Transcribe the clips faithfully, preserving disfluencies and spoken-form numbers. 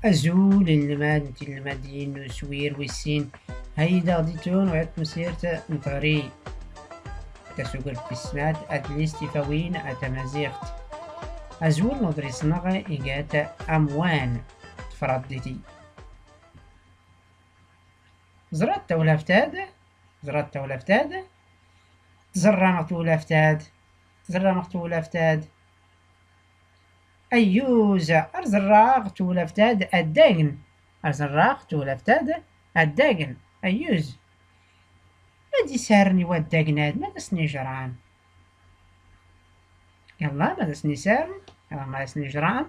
Azul inelmad n tinelmadin n uswir wis sin, haydaɣ ditun ɣer tmsirt n tɣri tasugert tis snat, adlis tifawin a tamaziɣt. Azwel n uḍris-nneɣ iga-t amwan, tfraḍ diti. Ẓrat tawlaft-ad, ẓrat tawlaft-ad, tẓerram ɣ tewlaft-ad, tẓerram ɣ tewlaft-ad. Ayyuz, ar ẓerraɣ tewlaft-ad addagen, ar ẓerraɣ tewlaft-ad addagen. Ayyuz. Ma d isarn i waddagen-ad, ma d asen-ijran? Yalla, ma d asen-isarn, yalla, ma d asen-ijran?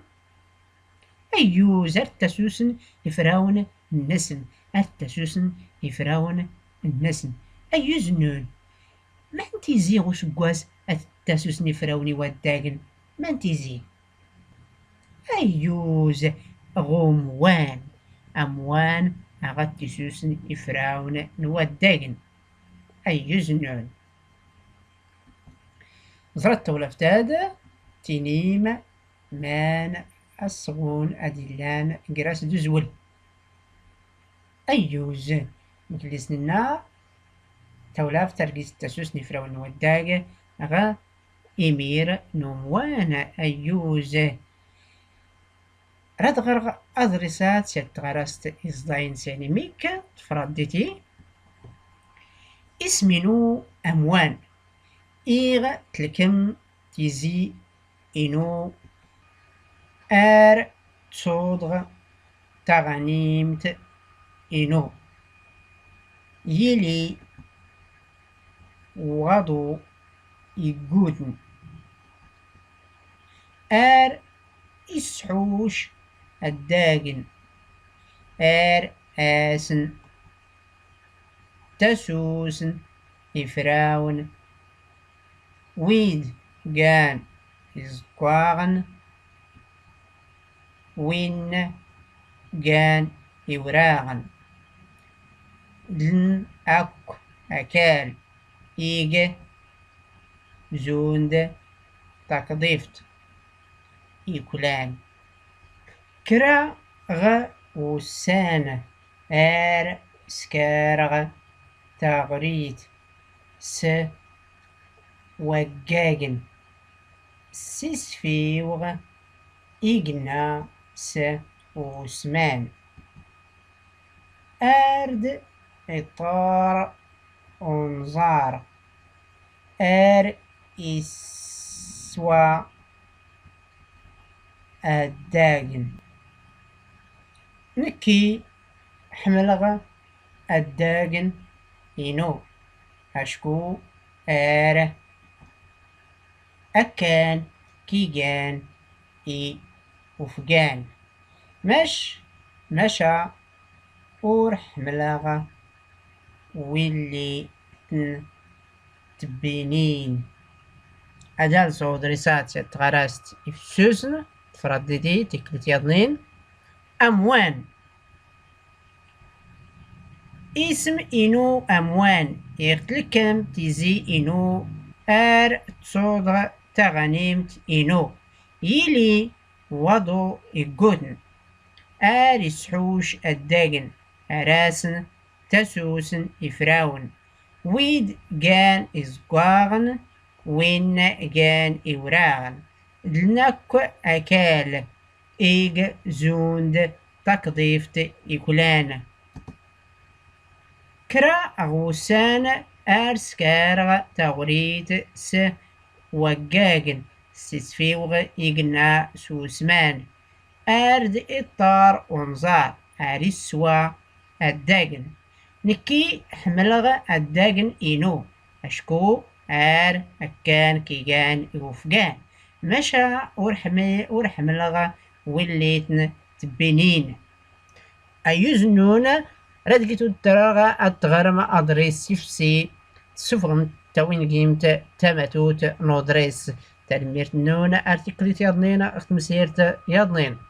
Ayyuz, ar ttasusn ifrawn-nnsen, ar ttasusn ifrawn-nnsen. Ayyuz nnun. Man tizi ɣ useggas a ttasusn ifrawn i waddagen? Man tizi? Ayyuz, ɣ umwan. Amwan aɣ ttasusn ifrawn n waddagen. Ayyuz nnun. Ẓrat tawlaft-ad, tinim man asɣun ad illan gr-as d uzwel. Ayyuz, mklis nenna tawlaft ar gis ttasusn ifrawn n waddag ɣ imir n umwan. Ayyuz. Rad ɣreɣ aḍris-ad s at tɣarast iẓḍayen s animik, tfraḍ diti. Isem inu amwan. Iɣ tlkem tizi inu ar tsuḍ ɣ taɣanimt inu. Yili waḍu iggutn. Ar isḥuc addagen, ar asn ttasusn ifrawn, wid gan iẓeggaɣen, win gan iwraɣen, dln akk akal ig zund takḍift iklan. Kra ɣ wussan ar skarɣ taɣrit s waggagen, ssisfiwɣ igenna s usman. Ar d-iṭṭar unẓar, ar iswa addagen. Nekki ḥemmleɣ addagen inu acku ar akkan kigan i ufgan. Mac, maca ur ḥemmleɣ willi tn tbinin. Ad alseɣ uḍris-ad s at tɣarast ifsusn, tfraḍ diti, tikkelt yaḍnin. Amwan. Ism inu amwan, iɣ tlkem tizi inu ar tsuḍ taɣanimt inu. Yili waḍu iggutn. Ar isḥuc addagen, ar asn ttasusn ifrawn. Wid gan iẓeggaɣen, win gan iwraɣen, dln akk akal ig zund takḍift iklan. Kra ɣ wussan ar skarɣ taɣrit s waggagen, ssisfiwɣ igenna s usman, ar d-iṭṭar unẓar, ar iswa addagen. Nekki ḥemmleɣ addagen inu acku ar akkan kigan i ufgan, maca ur ḥmi-, ur ḥemmleɣ willi tn tbinin. Ayyuz nnun, rad gitut traɣ ad tɣrm aḍris s ifsi, tsufɣmt tawingimt tamatut n uḍris. Tanemmirt nnun, ar tikkelt yaḍnin ɣ tmsirt yaḍnin.